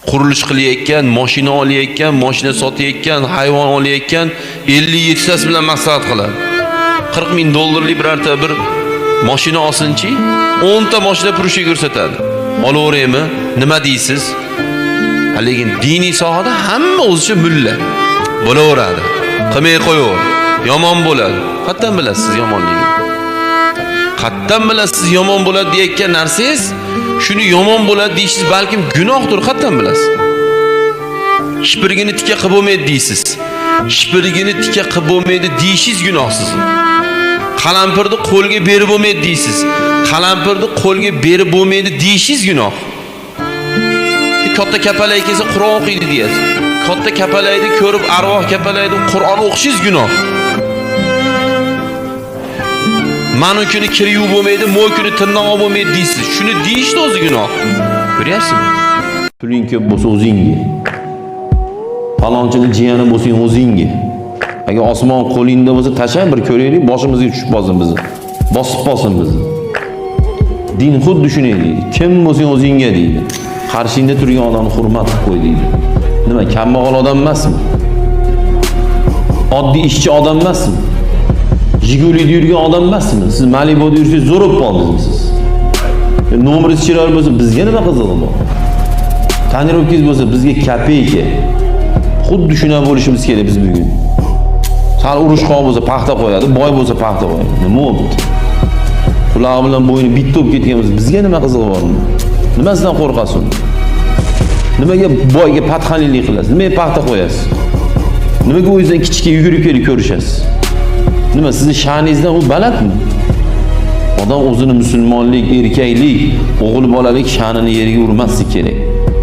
Qurilish qilayotgan, mashina olayotgan, mashina sotayotgan, hayvon olayotgan 57 tasi bilan maslahat qiladi. 40 ming dollarlik birorta bir mashina olsinchi, 10 ta mashina purishga ko'rsatadi. Olaveraymi? Nima deysiz? Ha, lekin diniy sohada hamma o'zicha mulla. Bo'laveradi. Qilmay qo'yaver. Yomon bo'ladi. Qatdan bilasiz yomonligini? Qatdan bilasiz yomon bo'ladi deyotgan narsangiz, shuni yomon bo'ladi deyishingiz balkim gunohdir, qatdan bilasiz? Shipirgini tika qilib bo'lmaydi deysiz. Shipirgini tika qilib bo'lmaydi deyishingiz gunoh sizni. Qalampirni qo'lga berib bo'lmaydi deysiz. Qalampirni qo'lga berib bo'lmaydi deyishingiz gunoh. Katta kapalak kelsa Qur'on o'qiydi deyasiz. Katta kapalakni ko'rib arvoh kapalakni Qur'on o'qishingiz gunoh. Manu kuni kir yuvib bo'lmaydi, mo'y kuni tirnoq olib bo'lmaydi deysiz. Shuni deyishni o'zi gunoh. Ko'ryapsizmi? Puling ko'p bo'lsa o'zingga. Falonchini jiyani bo'lsang o'zingga. Agar osmon qo'lingda bo'lsa tashlang bir ko'raylik, boshimizga tushib qolsin bizni. Bosib qolsin bizni. Din xuddi shunday deydi. Kim bo'lsang o'zingga deydi. Qarshingda turgan odamni hurmat qilib qo'y deydi. Nima, kambag'al odam emasmi? Oddiy ishchi odam emasmi? Jigulida yurgan odam emasmi? Siz Malibuda yursangiz zo'r bo'lib qoldingizmi siz? Nomeringiz chiroyli bo'lsa bizga nima qizig'i bor? Tonirovkangiz bo'lsa bizga kopeyka. Xuddi shunaqa bo'lishimiz kerak biz bugun. Sal urushqoq bo'lsa paxta qo'yadi, boy bo'lsa paxta qo'yadi. Nima bo'pti? Qulog'i bilan bo'yni bitta bo'lib ketgan bo'lsa bizga nima qizig'i bor? Nimasidan qo'rqasiz? Nimaga boyga patxanlik qilasiz? Nimaga paxta qo'yasiz? Nimaga o'zingizdan kichikka yugurib kelib ko'rishasiz? Nima sizni sha'ningizdan u balandmi? Odam o'zini musulmonlik, erkaklik, o'g'il bolalik sha'nini yerga urmaslik kerak.